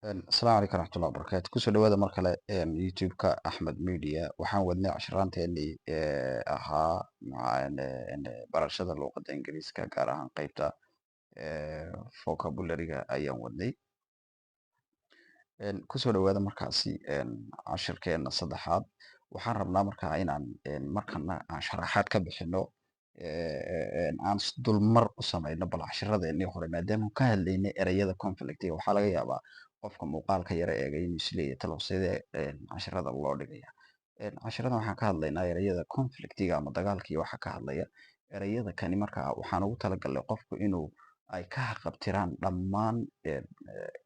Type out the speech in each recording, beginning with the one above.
Asalaamu calaykum waraxmatullahi wabarakaatu. Kusoo dhawaada mar kale YouTube-ka Axmed Media. Waxaan wadnay casharaanteenii ahaa barashada luuqadda Ingiriiska, gaar ahaan qeybta vocabulary-ga ayaan wadnay. Kusoo dhawaada markaasi cashirkeena saddexaad. Waxaan rabnaa markaa inaan markana aan sharaxaad ka bixino, aan dulmar u samayno bal cashiradeenii hore, maadaama ka hadlaynay ereyada conflict-iga. Waxaa laga yaabaa qofka muuqaalka yara eegay inuu isleeyahay, "Talow sidee cashirada loo dhigaya?" Cashiradan waxaan ka hadlaynaa ereyada conflict-iga ama dagaalka iyo waxa ka hadlaya ereyada kani. Marka waxaan ugu talagalnay qofku inuu ay ka haqabtiraan dhammaan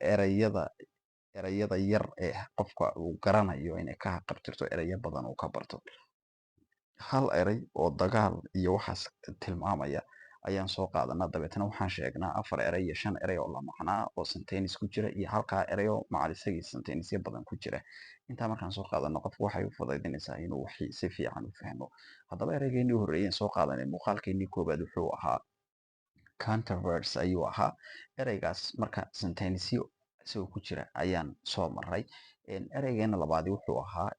ereyada yar ee qofka uu garanayo, inay ka haqabtirto ereyo badan uu ka barto. Hal erey oo dagaal iyo waxaas tilmaamaya ayaan soo qaadanaa, dabeetana waxaan sheegnaa afar erey iyo shan erey oo la macnaa oo sentence ku jira, iyo halkaa erey oo macal isagii sentenceyo badan ku jira. Intaa markaan soo qaadano, qofku waxay u fudaydinaysaa inuu wixii si fiican u fahmo. Haddaba ereygeenii horreeyeen soo qaadanay muuqaalkeenii koowaad wuxuu ahaa controversy ayuu ahaa ereygaas. Marka sentenceyo isagoo ku jira ayaan soo maray. Ereygeena labaadi wuxuu ahaa,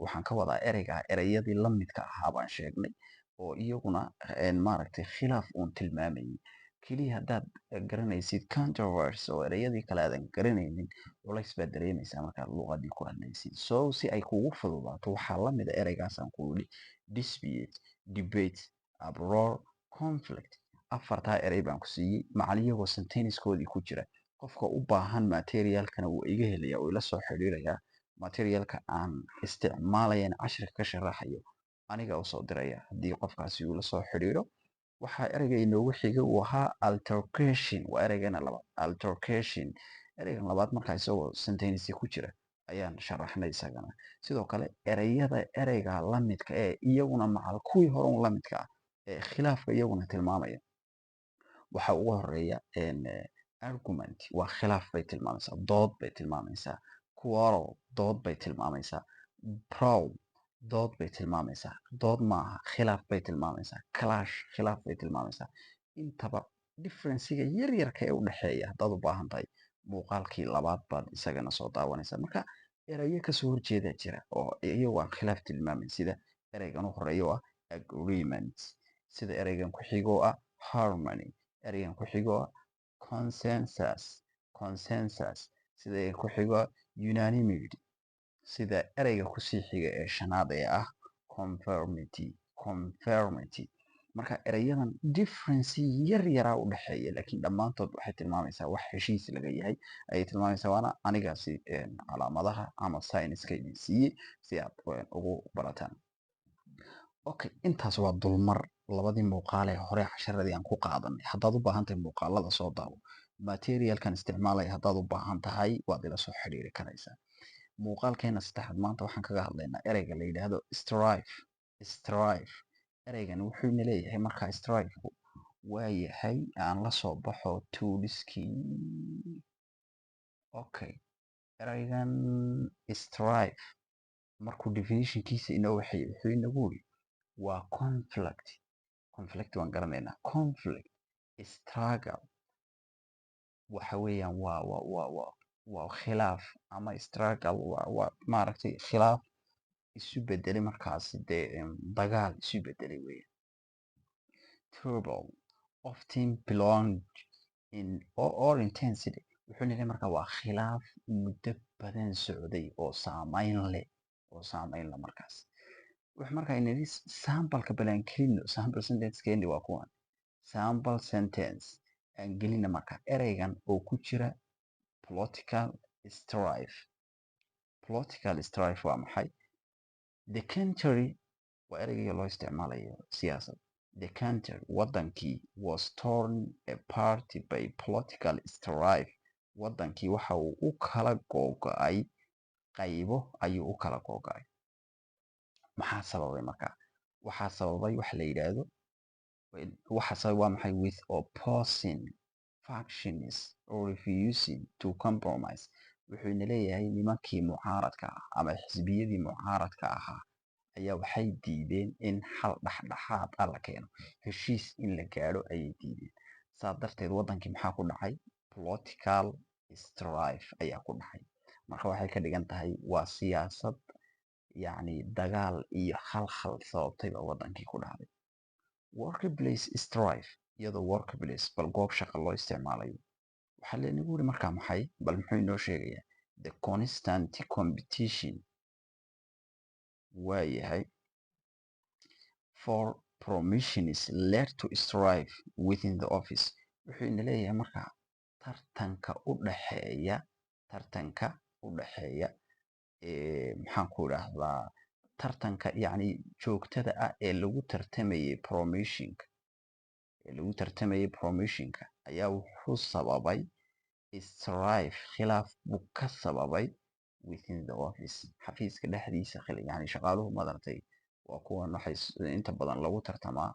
waxaan ka wadaa ereyga ereyadii la midka ahaa baan sheegnay oo iyaguna maaragtay khilaaf uun tilmaamayay. Keliya haddaad garanaysid controversy oo ereyadii kale aadan garanaynin, culays baad dareemaysaa markaad luuqadii ku hadlaysid. So si ay kugu fududaato, waxaa la mid a ereygaasaan ku yidhi dispute, debate, uproar, conflict. Afartaa erey baan ku siiyey macal iyagoo sentencekoodii ku jira. Qofka u baahan materialkana wuu iga helaya oo ila soo xiriirayaa. Materialka aan isticmaalayan cashirka ka sharaxayo aniga usoo diraya haddii qofkaasi uu la soo xiriiro. Waxaa ereyga inoogu xigay uu ahaa altercation. Waa ereygana labaad, altercation. Ereygan labaad markaa isagoo sentence ku jira ayaan sharaxnay isagana. Sidoo kale ereyada ereyga la midka ee iyaguna macal kuwii hore un la midka ah ee khilaafka iyaguna tilmaamaya, waxa ugu horeeya argument, waa khilaaf bay tilmaamaysaa, dood bay tilmaamaysaa. Quarrel, dood bay tilmaamaysaa. Brawl, dood bay tilmaamaysaa, dood maaha, khilaaf bay tilmaamaysaa. Clash, khilaaf bay tilmaamaysaa. Intaba differencega yar yarka ee u dhexeeya haddaad u baahan tahay, muuqaalkii labaad baad isagana soo daawanaysaa. Marka erayo kasoo horjeeda jira oo iyagu aan khilaaf tilmaamayn, sida ereygan u horeeya oo ah agreement, sida ereygan ku xigo oo ah harmony, ereygan ku xigo oo ah consensus, sida ereygan ku xigo ah unanimity, sida ereyga kusii xiga ee shanaad ee ah conformity. Marka ereyadan difference yar yaraa u dhexeeya, laakiin dhammaantood waxay tilmaamaysaa wax heshiis laga yahay ayay tilmaamaysaa. Waana anigaasi calaamadaha ama signs-ka idin siiyey si aad ugu barataan. Okay, intaas waa dulmar labadii muuqaal ee hore casharadii aan ku qaadanay. Haddaad u baahan tahay, muuqaalada soo daawo. Materialkan isticmaalaya haddaad u baahan tahay, waad ila soo xiriiri karaysaa. Muuqaalkeena saddexaad maanta waxaan kaga hadlaynaa ereyga la yidhaahdo strife. Strife, ereygan wuxuuna leeyahay markaa strife-ku waa yahay, aan la soo baxo toolskii. Okay, ereygan strife markuu definitionkiisa inoo waxay, wuxuu inagu yiri waa conflict. Conflict waan garanaynaa. Conflict, struggle, waxa weeyaan waa khilaaf ama struggle, waa maaragtay khilaaf isu bedelay markaasi dee dagaal isu bedelay weeyaan. Trouble often prolonged in or intensity. Wuxuu leeyahay marka waa khilaaf muddo badan socday oo saameyn leh, oo saameyn leh. Markaas wuxuu markaa inadi sampleka balaan gelino. Sample sentence-keeni waa kuwan. Sample sentence aan gelina marka ereygan oo ku jira political strife. Political strife waa maxay? The country, waa ereyga loo isticmaalayo siyaasad. The country, wadankii, was torn apart by political strife. Wadankii waxa uu u kala googo'ay qaybo ayuu u kala googo'ay. Maxaa sababay marka? Waxaa sababay waxa la yidhaahdo, waxa sababay waa maxay? With opposing factions refusing to compromise. Wuxuuna leeyahay nimankii mucaaradka ah ama xisbiyadii mucaaradka ahaa ayaa waxay diideen in xal dhexdhexaad ah la keeno, heshiis in la gaadho ayay diideen. Saa darteed wadankii maxaa ku dhacay? Political Strife ayaa ku dhacay. Marka waxay ka dhigan tahay waa siyaasad, yacni dagaal iyo khalkhal sababtay baa wadankii ku dhacday. Workplace strife, iyadoo workplace bal goob shaqa loo isticmaalayo, waxaa laynagu yiri markaa maxay? Bal muxuu inoo sheegayaa? The constant competition, waayahay, for promotions led to strife within the office. Wuxuu ina leeyahay markaa tartanka u dhexeeya, maxaan ku idhaahdaa, tartanka yacni joogtada ah ee lagu tartamayay promotionka, ayaa wuxuu sababay strife, khilaaf buu ka sababay within the office, xafiiska dhexdiisa. Yani shaqaaluhu, madaragtay, waa kuwan waxay inta badan lagu tartamaa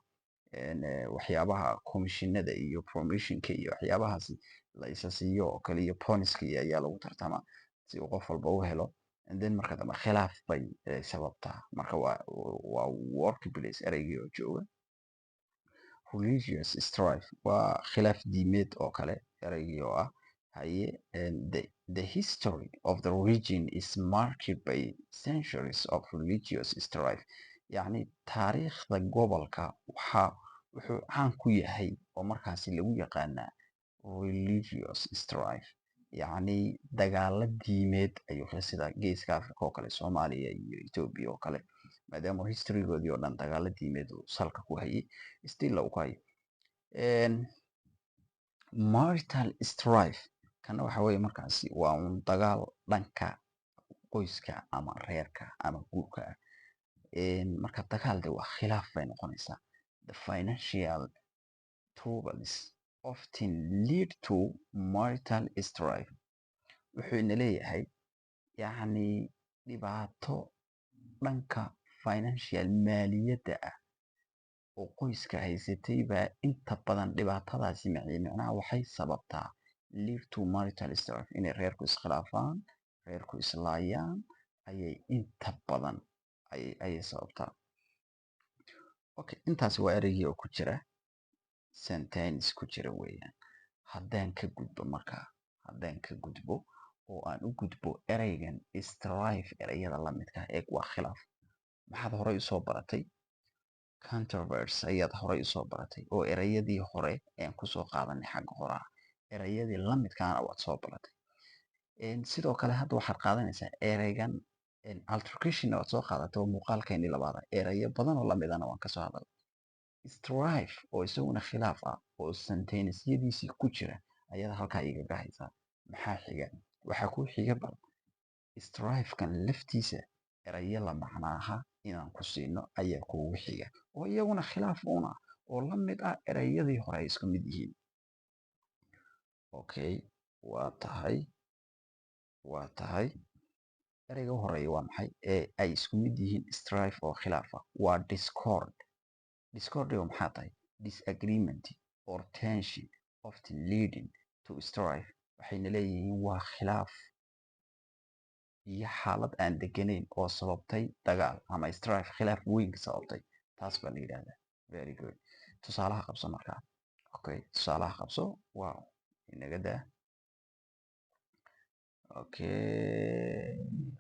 waxyaabaha commissionada iyo promotionka iyo waxyaabahaasi la isa siiyo oo kale, iyo bonuska iyo ayaa lagu tartamaa si uu qof walba u helo. And then marka dambe khilaaf bay sababtaa. Marka waa workplace ereygii oo jooga. Religious strife waa khilaaf diimeed oo kale ereygii oo ah. Haye, the history of the region is marked by centuries of religious strife. Yacni taariikhda gobolka waxaa wuxuu caan ku yahay oo markaasi lagu yaqaanaa religious strife, yacni dagaalo diimeed ayuu, sida Geeska Africa oo kale, Soomaaliya iyo Ethiopia oo kale, maadaama historygoodii oo dhan dagaalo diimeed uu salka ku hayay, still uu ku hayo. Marital strife kana waxa weeye markaasi waa un dagaal dhanka qoyska ama reerka ama guurka ah. Marka dagaal de waa khilaaf bay noqonaysaa. The financial troubles often lead to marital strife. Wuxuu ina leeyahay, yacni dhibaato dhanka financial, maaliyadda ah oo qoyska haysatay baa inta badan dhibaatadaasi micnaha waxay sababtaa lead to marital strife, inay reerku iskhilaafaan, reerku islaayaan ayay inta badan ayay sababtaa. Okay, intaasi waa ereygii oo ku jira sentence ku jira weeyaan. Haddaan ka gudbo markaa, haddaan ka gudbo oo aan u gudbo ereygan strife, ereyada lamidka ah, eeg, waa khilaaf. Maxaad horey usoo baratay? Controversy ayaad horey usoo baratay, oo ereyadii hore ayaan kusoo qaadanay xagga hore ah, ereyadii lamidkaana waad soo baratay. Sidoo kale hadda waxaad qaadanaysaa ereygan altercation, waad soo qaadatay oo muuqaalkeenii labaada ereyo badan oo lamidana waan kasoo hadalay. Strife oo isaguna khilaaf ah oo sentencesyadiisii ku jira ayaad halkaa igaga haysaa. Maxaa xiga? Waxaa ku xiga bal strifekan laftiisa erayo la macnaaha inaan ku siino ayaa kuugu xiga, oo iyaguna khilaaf uun ah oo la mid ah ereyadii hore, ay isku mid yihiin. Okay, waa tahay. Ereyga u horeeya waa maxay ee ay isku mid yihiin strife oo khilaaf ah? Waa discord. Discordiga maxaa tahay? Disagreement or tension often leading to strife. Waxayna leeyihiin waa khilaaf iyo xaalad aan deganayn oo sababtay dagaal ama strife, khilaaf weyn ka sababtay, taas baa la yidhahdaa. Very good. Tusaalaha qabso markaa. Okay, tusaalaha qabso. Wow, inaga daa. Okay,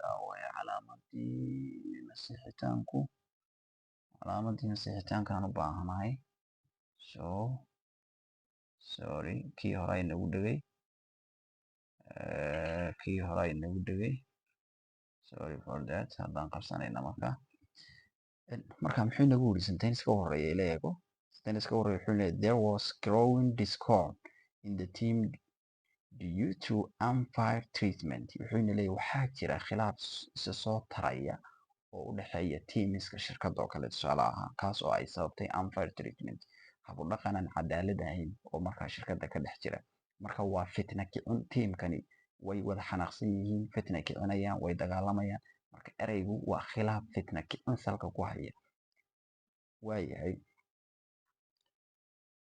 away calaamadii masixitaanku? Calaamadii masixitaankaan u baahanahay. So sorry, kii hore inagu dhegay, kii hore inagu dhegay. Sorry for that. Haddaan qabsanayna marka muxuu inagu yiri sentence ka horeeya? Ila eego sentence ka horeeya. Wuxuu leeyahay, "There was growing discord in the team due to unfair treatment." Wuxuu ina leeyahay waxaa jira khilaaf isa soo taraya oo u dhexeeya teamiska shirkadda oo kale, tusaale ahaan, kaas oo ay sababtay unfair treatment, hab u dhaqan aan cadaalad ahayn oo markaa shirkadda ka dhex jira. Marka waa fitna kicin. Tiimkani way wada xanaaqsan yihiin, fitna kicinayaan, way dagaalamayaan. Marka ereygu waa khilaaf fitna kicin salka ku haya. Waayahay,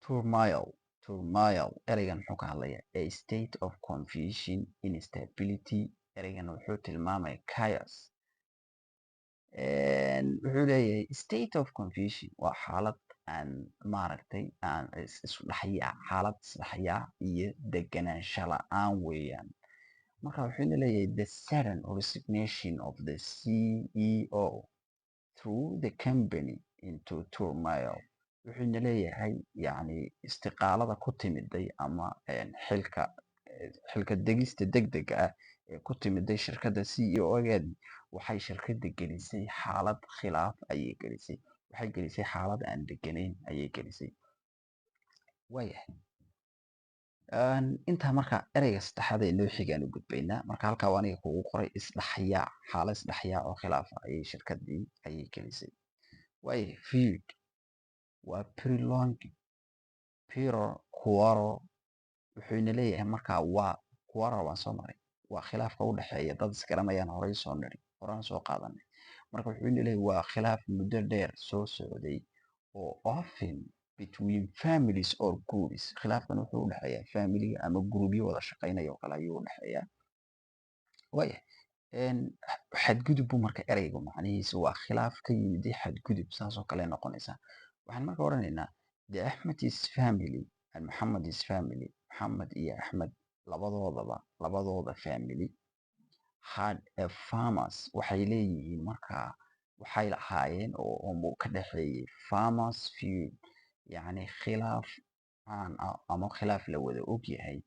turmoil. Turmoil ereygan muxuu ka hadlayaa? A state of confusion, instability. Ereygan wuxuu tilmaamaya chaos. Wuxuu leeyahay state of confusion waa xaalad Aan maaragtay aan isdhexyaac, xaalad isdhexyaac iyo deganaansho la-aan weeyaan. Marka wuxuuna leeyahay, "The sudden resignation of the CEO threw the company into turmoil." Wuxuuna leeyahay, yacni, istiqaalada ku timiday ama xilka degista degdega ah ee ku timiday shirkadda CEO-geedi waxay shirkadda gelisay xaalad khilaaf ayay gelisay, waxay gelisay xaalad aan deganayn ayay gelisay. Waayahay, intaa marka ereyga saddexaad ee noo xigaan u gudbaynaa. Marka halkaa waa aniga kugu qoray isdhexyaac, xaalad isdhexyaac oo khilaaf ayay shirkaddii ayay gelisay. Waayahay, feud waa prolonged bitter quarrel. Wuxuuna leeyahay marka waa quarrel waan soo maray, waa khilaafka u dhexeeya dad isgaranayaan, horey soo niri, horaan soo qaadanay. Marka wuxuuna leeyahay waa khilaaf muddo dheer soo socday oo often between families or groups. Khilaafkan wuxuu u dhexeeyaa familiga ama groupyo wada shaqeynaya oo kale ayuu u dhexeeyaa. Waayahay, xadgudub buu marka ereygu macnihiisu waa khilaaf ka yimid xadgudub, saas oo kale noqonaysa. Waxaan marka odhanaynaa, the Ahmed's family and Muhammad's family, Muhammad iyo Axmed labadoodaba, labadooda family, had a famous, waxay leeyihiin markaa, waxay lahaayeen oo ka dhexeeyey famous feud, yacni khilaaf caan ah ama khilaaf la wada ogyahay,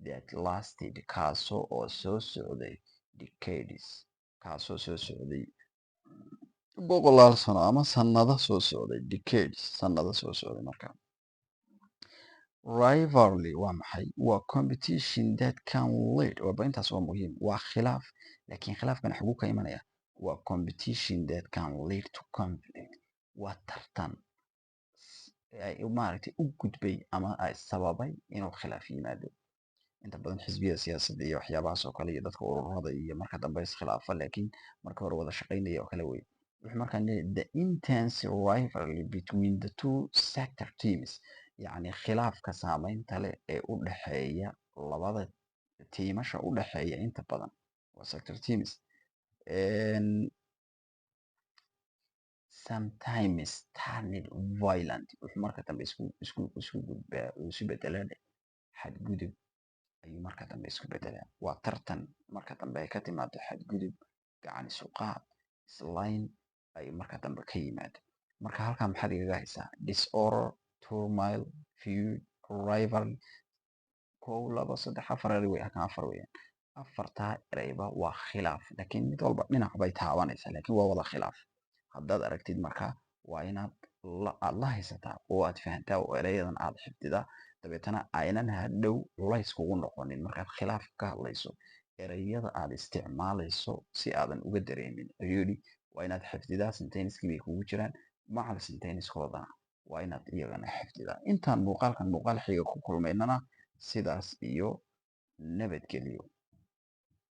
that lasted, kaasoo oo soo socday decades, kaasoo soo socday boqolaal sano ama sanado soo socday, decades, sanado soo socday. Marka rivalry waa maxay? Waa competition that can lead, waaba intaas, waa muhiim. Waa khilaaf, laakiin khilaafkan xaguu ka imanaya? Waa competition that can lead to conflict, waa tartan maaragtay u gudbay ama ay sababay inuu khilaaf yimaado. Inta badan xisbiyada siyaasadda iyo waxyaabahaas oo kale iyo dadka ururada iyo marka dambe iskhilaafa, laakiin marka hore wada shaqaynaya oo kale wey. Wuxuu markaa leeyahay, the intense rivalry between the two soccer teams, yacni khilaafka saameynta leh ee u dhexeeya labada tiimasha u dhexeeya, inta badan waa soccer teams, sometimes turned violent. Wuxuu marka dambe isku gudbaa, isu bedelaa xadgudub ayuu marka dambe isku bedelaa. Waa tartan marka dambe ay ka timaado xadgudub, gacan isu qaad, islayn ay marka dambe ka yimaado. Marka halkaa maxaad igaga haysaa? Disorder, turmoil, feud, rivalry. Kow, labo, saddex, afar erey wey halkan, afar weeyaan. Afartaa ereyba waa khilaaf, laakiin mid walba dhinac bay taabanaysaa, laakiin waa wada khilaaf. Haddaad aragtid marka waa inaad aad la haysataa oo aad fahantaa oo ereyadan aad xifdidaa, dabeetana aynan hadhow culays kugu noqonin markaad khilaaf ka hadlayso. Ereyada aad isticmaalayso si aadan uga dareemin ciriiri waa inaad xifdidaa. Sentences-kii bay kugu jiraan, macal sentences-koodana waa inaad iyagana xifdidaa. Intaan muuqaalkan muuqaal xiga ku kulmaynana, sidaas iyo nabadgelyo.